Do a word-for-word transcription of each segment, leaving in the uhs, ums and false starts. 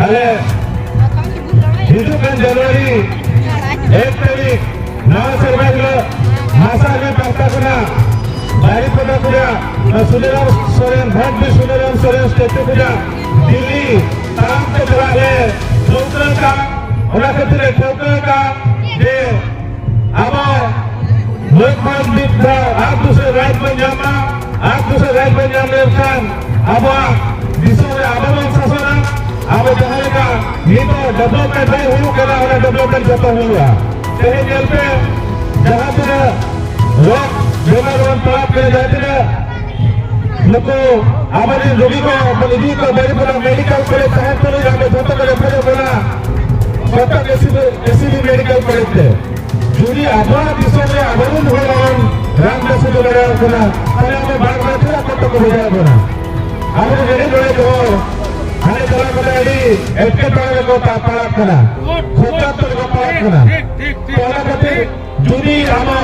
ᱟᱞᱮ ᱦᱤᱡᱩᱜ ᱠᱟᱱ ᱡᱟᱱᱩᱣᱟᱨᱤ ᱮᱠ ᱛᱟᱹᱨᱤᱠᱷ ᱱᱟᱣᱟ ᱥᱮᱨᱢᱟ ᱦᱤᱞᱳᱜ ᱢᱟᱥᱟ ᱨᱮ ᱯᱟᱦᱴᱟ ᱠᱷᱚᱱᱟᱜ ᱵᱟᱨᱤᱯᱟᱫᱟ ᱠᱷᱚᱱᱟᱜ ᱥᱩᱱᱟᱹᱨᱟᱢ ᱥᱚᱨᱮᱱ, ᱵᱷᱟᱴ ᱵᱤᱨ ᱥᱩᱱᱟᱹᱨᱟᱢ ᱥᱚᱨᱮᱱ ᱥᱴᱮᱪᱩ ᱠᱷᱚᱱᱟᱜ ᱫᱤᱞᱞᱤ ᱛᱟᱲᱟᱢ ᱛᱮ ᱪᱟᱞᱟᱜ ᱞᱮ ᱴᱷᱟᱹᱣᱠᱟᱹ ᱟᱠᱟᱫ᱾ ᱚᱱᱟ ᱠᱷᱟᱹᱛᱤᱨ ᱞᱮ ᱴᱷᱟᱹᱣᱠᱟᱹ ᱟᱠᱟᱫ ᱡᱮ ᱟᱵᱚ ᱢᱚᱭᱩᱨᱵᱷᱚᱸᱡᱽ ᱢᱤᱫ ᱫᱷᱟᱣ ᱟᱨ ᱫᱩᱥᱨᱟ ᱨᱟᱡᱽ ᱵᱚᱱ ᱧᱟᱢᱟ᱾ ᱟᱨ ᱫᱩᱥᱨᱟ ᱨᱟᱡᱽ ᱵᱚᱱ ᱧᱟᱢ ᱞᱮᱱᱠᱷᱟᱱ ᱟᱵᱚᱣᱟᱜ ᱫᱤᱥᱚᱢ ᱨᱮ ᱟᱵᱚ ᱵᱚᱱ ᱥᱟᱥᱚᱱᱟ᱾ ᱟᱵᱚ ᱡᱟᱦᱟᱸ ᱞᱮᱠᱟ ᱱᱤᱛᱚᱜ ᱰᱮᱵᱷᱞᱚᱯᱢᱮᱱᱴ ᱵᱟᱭ ᱦᱩᱭᱩᱜ ᱠᱟᱱᱟ, ᱚᱱᱟ ᱰᱮᱵᱷᱞᱚᱯᱢᱮᱱᱴ ᱡᱚᱛᱚ ᱦᱩᱭᱩᱜᱼᱟ᱾ ᱛᱮᱦᱮᱧ ᱧᱮᱞ ᱯᱮ, ᱡᱟᱦᱟᱸ ᱛᱤᱱᱟᱹᱜ ᱨᱳᱜᱽ ᱵᱮᱢᱟᱨ ᱵᱚᱱ ᱯᱟᱲᱟᱜ ᱠᱟᱱᱟ, ᱡᱟᱦᱟᱸ ᱛᱤᱱᱟᱹᱜ ᱱᱩᱠᱩ ᱟᱵᱚᱨᱮᱱ ᱨᱳᱜᱤ ᱠᱚ ᱵᱚᱱ ᱤᱫᱤ ᱠᱚ ᱵᱟᱹᱲᱤᱡ ᱵᱚᱱᱟ ᱢᱮᱰᱤᱠᱮᱞ ᱠᱚᱞᱮᱡᱽ ᱛᱟᱦᱮᱸ ᱛᱩᱞᱩᱡ ᱟᱵᱚ ᱡᱷᱚᱛᱚ ᱠᱚ ᱨᱮᱯᱷᱟᱨ ᱵᱚᱱᱟ ᱠᱚᱴᱚᱠ ᱮᱥᱤᱵᱤ, ᱮᱥᱤᱵᱤ ᱢᱮᱰᱤᱠᱮᱞ ᱠᱚᱞᱮᱡᱽ ᱛᱮ᱾ ᱡᱩᱫᱤ ᱟᱵᱚᱣᱟᱜ ᱫᱤᱥᱚᱢ ᱨᱮ ᱟᱵᱚᱨᱮᱱ ᱦᱚᱲ ᱵᱟᱵᱚᱱ ᱨᱟᱱ ᱵᱮᱥ ᱦᱚᱪᱚ ᱫᱟᱲᱮᱭᱟᱠᱚ ᱠᱟᱱᱟ, ᱛᱟᱦᱞᱮ ᱟᱵᱚ ᱵᱟᱨ ᱵᱟᱨ ᱪᱮᱫᱟᱜ ᱠᱚᱴᱚᱠ ᱠᱚ ᱵᱷᱮᱡᱟᱭᱮᱫ ᱵᱚᱱᱟ? ᱟᱵᱚ ᱨᱮᱸᱜᱮᱡ ᱚᱨᱮᱡ ᱦᱚᱲ ᱦᱟᱸᱰᱮ ᱪᱟᱞᱟᱣ ᱠᱟᱛᱮ ᱟᱹᱰᱤ ᱮᱴᱠᱮᱴᱚᱬᱮ ᱨᱮᱠᱚ ᱯᱟ-, ᱯᱟᱲᱟᱜ ᱠᱟᱱᱟ, ᱠᱷᱚᱨᱪᱟ ᱨᱮᱠᱚ ᱯᱟᱲᱟᱜ ᱠᱟᱱᱟ᱾ ᱛᱚ ᱚᱱᱟ ᱠᱷᱟᱹᱛᱤᱨ ᱡᱩᱫᱤ ᱟᱵᱚ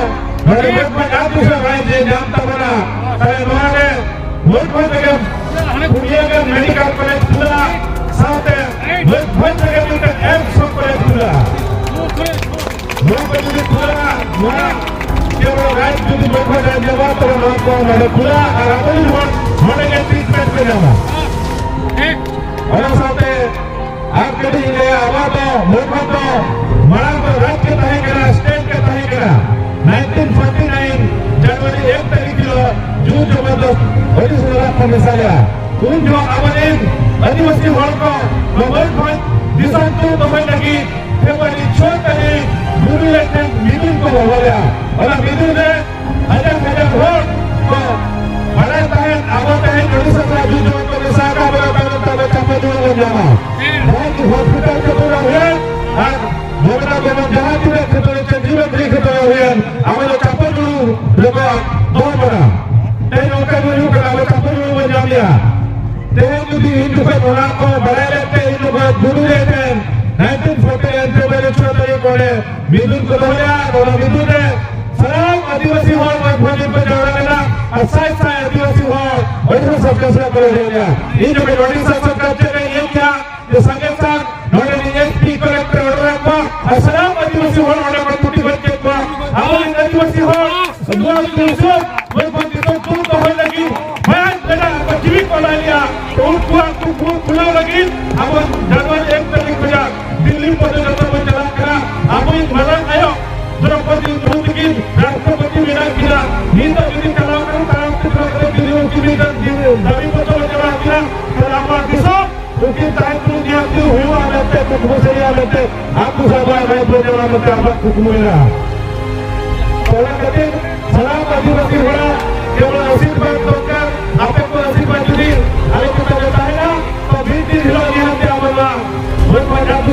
ᱱᱚᱰᱮ ᱢᱚᱭᱩᱨᱵᱷᱚᱸᱡᱽ ᱟᱹᱛᱩ ᱥᱮ ᱨᱟᱡᱽ ᱡᱮ ᱧᱟᱢ ᱛᱟᱵᱚᱱᱟ, ᱛᱟᱦᱞᱮ ᱱᱚᱣᱟ ᱨᱮ ᱢᱚᱭᱩᱨᱵᱷᱚᱸᱡᱽ ᱨᱮᱜᱮ ᱯᱩᱱᱭᱟᱹ ᱜᱮ ᱢᱮᱰᱤᱠᱮᱞ ᱠᱚᱞᱮᱡᱽ ᱠᱷᱩᱞᱟᱹᱜᱼᱟ, ᱥᱟᱶᱛᱮ ᱢᱚᱭᱩᱨᱵᱷᱚᱸᱡᱽ ᱨᱮᱜᱮ ᱢᱤᱫᱴᱮᱱ ᱮᱢᱥ ᱠᱚᱞᱮᱡᱽ ᱠᱷᱩᱞᱟᱹᱜᱼᱟ᱾ ᱱᱚᱣᱟ ᱠᱚ ᱡᱩᱫᱤ ᱠᱷᱩᱞᱟᱹᱜᱼᱟ, ᱱᱚᱣᱟ ᱠᱮᱵᱚᱞ ᱨᱟᱡᱽ ᱡᱩᱫᱤ ᱢᱚᱭᱩᱨᱵᱷᱚᱸᱡᱽ ᱨᱟᱡᱽ ᱧᱟᱢᱟ, ᱛᱚᱵᱮ ᱱᱚᱣᱟ ᱠᱚ ᱱᱚᱰᱮ ᱠᱷᱩᱞᱟᱹᱜᱼᱟ ᱟᱨ ᱟᱵᱚᱨᱮᱱ ᱦᱚᱲ ᱱᱚᱰᱮ ᱜᱮ ᱴᱨᱤᱴᱢᱮᱱᱴ ᱠᱚ ᱧᱟᱢᱟ᱾ ᱚᱱᱟ ᱥᱟᱶᱛᱮ ᱟᱨ ᱠᱟᱹᱴᱤᱡ ᱤᱧ ᱞᱟᱹᱭᱟ, ᱟᱵᱚ ᱫᱚ ᱢᱚᱭᱩᱨᱵᱷᱚᱸᱡᱽ ᱫᱚ ᱢᱟᱲᱟᱝ ᱫᱚ ᱨᱟᱡᱽ ᱜᱮ ᱛᱟᱦᱮᱸ ᱠᱟᱱᱟ, ᱥᱴᱮᱴ ᱜᱮ ᱛᱟᱦᱮᱸ ᱠᱟᱱᱟ᱾ ᱱᱟᱭᱤᱱᱴᱤᱱ ᱯᱷᱳᱨᱴᱤ ᱱᱟᱭᱤᱱ ᱡᱟᱱᱩᱣᱟᱨᱤ ᱮᱠ ᱛᱟᱹᱨᱤᱠᱷ ᱦᱤᱞᱳᱜ ᱡᱳᱨ ᱡᱚᱵᱚᱨᱫᱚᱥᱛ ᱟᱹᱰᱤ ᱥᱟᱨᱟ ᱠᱚ ᱢᱮᱥᱟ ᱞᱮᱫᱟ᱾ ᱩᱱ ᱡᱚᱦᱚᱜ ᱟᱵᱚᱨᱮᱱ ᱟᱹᱫᱤᱵᱟᱹᱥᱤ ᱦᱚᱲ ᱠᱚ ᱱᱚᱣᱟ ᱢᱚᱭᱩᱨᱵᱷᱚᱸᱡᱽ ᱫᱤᱥᱚᱢ ᱠᱚ ᱫᱚᱦᱚᱭ ᱞᱟᱹᱜᱤᱫ ᱯᱷᱮᱵᱨᱩᱣᱟᱨᱤ ᱪᱷᱚᱭ ᱛᱟᱹᱨᱤᱠᱷ ᱵᱩᱨᱩ ᱨᱮ ᱢᱤᱫᱴᱮᱱ ᱢᱤᱫᱩᱱ ᱠᱚ ᱦᱚᱦᱚ ᱞᱮᱫᱟ᱾ ᱚᱱᱟ ᱢᱤᱫᱩᱱ ᱨᱮ ᱦᱟᱡᱟᱨ ᱦᱟᱡᱟᱨ ᱦᱚᱲ ᱠᱚ ᱵᱟᱲᱟᱭ ᱛᱟᱦᱮᱸᱫ, ᱟᱵᱚ ᱛᱮᱦᱮᱧ ᱳᱰᱤᱥᱟ ᱥᱟᱞᱟᱜ ᱡᱩᱫᱤ ᱵᱟᱝ ᱠᱚ ᱢᱮᱥᱟ ᱟᱠᱟᱫ ᱵᱚᱱᱟ, ᱛᱟᱦᱞᱮ ᱛᱟᱦᱞᱮ ᱪᱟᱯᱟ ᱡᱩᱲᱩ ᱵᱚᱱ ᱧᱟᱢᱟ᱾ ᱛᱮᱦᱮᱧ ᱦᱚᱥᱯᱤᱴᱟᱞ ᱠᱷᱟᱹᱛᱤᱨ ᱦᱩᱭᱮᱱ ᱟᱨ ᱡᱚᱜᱽᱱᱟ ᱡᱮᱢᱚᱱ ᱡᱟᱦᱟᱸ ᱛᱤᱱᱟᱹᱜ ᱠᱷᱮᱛᱨᱮ ᱪᱟᱹᱠᱨᱤ ᱵᱟᱹᱠᱨᱤ ᱠᱷᱮᱛᱨᱮ ᱦᱩᱭᱮᱱ, ᱟᱵᱚ ᱫᱚ ᱪᱟᱯᱟ ᱡᱩᱲᱩ ᱨᱮᱠᱚ ᱫᱚᱦᱚ ᱵᱚᱱᱟ᱾ ᱛᱮᱦᱮᱧ ᱚᱱᱠᱟ ᱜᱮ ᱦᱩᱭᱩᱜ ᱠᱟᱱᱟ, ᱟᱵᱚ ᱪᱟᱯᱟ ᱡᱩᱲᱩ ᱵᱚᱱ ᱧᱟᱢ ᱞᱮᱜᱼᱟ᱾ ᱛᱮᱦᱮᱧ ᱡᱩᱫᱤ ᱤᱧ ᱡᱚᱠᱷᱚᱱ ᱚᱱᱟ ᱠᱚ ᱵᱟᱲᱟᱭ ᱞᱮᱫ ᱛᱮ, ᱤᱧ ᱡᱚᱠᱷᱚᱱ ᱵᱩᱨᱩ ᱨᱮ ᱛᱟᱦᱮᱱ, ᱱᱟᱭᱤᱱᱴᱤᱱ ᱯᱷᱳᱨᱴᱤ ᱱᱟᱭᱤᱱ ᱯᱷᱮᱵᱨᱩᱣᱟᱨᱤ ᱪᱷᱚᱭ ᱛᱟᱹᱨᱤᱠᱷ ᱚᱸᱰᱮ ᱢᱤᱫᱩᱱ ᱠᱚ ᱫᱚᱦᱚᱭᱟ᱾ ᱚᱱᱟ ᱢᱤᱫᱩᱱ ᱨᱮ ᱥᱟᱱᱟᱢ ᱟᱹᱫᱤᱵᱟᱹᱥᱤ ᱦᱚᱲ ᱢᱚᱭᱩᱨᱵᱷᱚᱸᱡᱽ ᱠᱚ ᱡᱟᱣᱨᱟ ᱞᱮᱱᱟ ᱟᱨ ᱥᱟᱭ ᱥᱟᱭ ᱟᱹᱫᱤᱵᱟᱹᱥᱤ ᱦᱚᱲ ᱳᱰᱤᱥᱟ ᱥᱚᱨᱠᱟᱨ ᱥᱟᱞᱟᱜ ᱠᱚ ᱞᱟᱹᱲᱦᱟᱹᱭ ᱞᱮᱱᱟ᱾ ᱤᱧ ᱡᱚᱠᱷᱚᱱ ᱳᱰᱤᱥᱟ ᱥᱚᱨᱠᱟᱨ ᱪᱮᱫ ᱮ ᱞᱟᱹᱭ ᱠᱮᱜᱼᱟ ᱡᱮ ᱥᱟᱸᱜᱮ ᱱᱚᱣᱟ ᱫᱤᱥᱚᱢ ᱢᱚᱭᱩᱨᱵᱷᱚᱸᱡᱽ ᱫᱤᱥᱚᱢ ᱫᱩᱜ ᱫᱚᱦᱚᱭ ᱞᱟᱹᱜᱤᱫ ᱢᱟᱭᱟᱝ ᱜᱟᱰᱟ ᱟᱠᱚ ᱡᱤᱣᱤ ᱠᱚ ᱮᱢᱟᱭᱟ᱾ ᱛᱚ ᱩᱱᱠᱩᱣᱟᱜ ᱠᱩᱠᱢᱩ ᱯᱩᱨᱟᱹᱣ ᱞᱟᱹᱜᱤᱫ ᱟᱵᱚ ᱡᱟᱱᱩᱣᱟᱨᱤ ᱮᱠ ᱛᱟᱹᱨᱤᱠᱷ ᱠᱷᱚᱱᱟᱜ ᱫᱤᱞᱞᱤ ᱯᱚᱨᱡᱚᱱᱛᱚ ᱵᱚᱱ ᱪᱟᱞᱟᱜ ᱠᱟᱱᱟ᱾ ᱟᱵᱚᱭᱤᱡ ᱢᱟᱨᱟᱝ ᱟᱭᱳ ᱫᱨᱚᱯᱚᱫᱤ ᱢᱩᱨᱢᱩ ᱛᱟᱹᱠᱤᱱ ᱨᱟᱥᱴᱨᱚᱯᱚᱛᱤ ᱵᱮᱱᱟᱣ ᱠᱤᱱᱟ᱾ ᱱᱤᱛ ᱫᱚ ᱡᱩᱫᱤ ᱪᱟᱞᱟᱣ ᱠᱟᱱᱟ ᱛᱟᱲᱟᱢ ᱛᱮ ᱪᱟᱞᱟᱣ ᱠᱟᱛᱮ ᱡᱩᱫᱤ ᱩᱱᱠᱤᱱ ᱢᱤᱫᱴᱟᱝ ᱫᱟᱹᱵᱤ ᱯᱚᱛᱨᱚ ᱪᱟᱞᱟᱣ ᱠᱤᱱᱟ, ᱛᱟᱦᱞᱮ ᱟᱵᱚᱣᱟᱜ ᱫᱤᱥᱚᱢ ᱩᱱᱠᱤᱱ ᱛᱟᱦᱮᱸ ᱛᱩᱞᱩᱡ ᱡᱟᱦᱟᱸ ᱛᱤᱱ ᱦᱩᱭᱩᱜᱼᱟ ᱢᱮᱱᱛᱮ ᱠᱩᱠᱢᱩ ᱥᱟᱹᱨᱤᱜᱼᱟ ᱢᱮᱱᱛᱮ ᱟᱹᱛᱩ ᱥᱟᱶᱛᱟ ᱨᱟᱭᱯᱩᱨ ᱡᱮᱞᱟ ᱢᱮᱱᱛᱮ ᱟᱵᱚᱣᱟᱜ ᱠᱩᱠᱢᱩ ᱢᱮᱱᱟᱜᱼᱟ᱾ ᱚᱱᱟ ᱠᱷᱟᱹᱛᱤᱨ ᱥᱟᱱᱟᱢ ᱟᱹᱫᱤᱵᱟᱹᱥᱤ ᱦᱚᱲᱟᱜ ᱠᱮᱵᱚᱞ ᱟᱥᱤᱨᱵᱟᱫᱽ ᱫᱚᱨᱠᱟᱨ᱾ ᱟᱯᱮ ᱠᱚ ᱟᱥᱤᱨᱵᱟᱫᱽ ᱡᱩᱫᱤ ᱟᱞᱮ ᱪᱮᱛᱟᱱ ᱨᱮ ᱛᱟᱦᱮᱱᱟ, ᱛᱚ ᱢᱤᱫ ᱫᱤᱱ ᱦᱤᱞᱳᱜ ᱱᱤᱦᱟᱹᱛ ᱜᱮ ᱟᱵᱚ ᱱᱚᱣᱟ ᱢᱚᱭᱩᱨᱵᱷᱚᱸᱡᱽ ᱟᱹᱛᱩ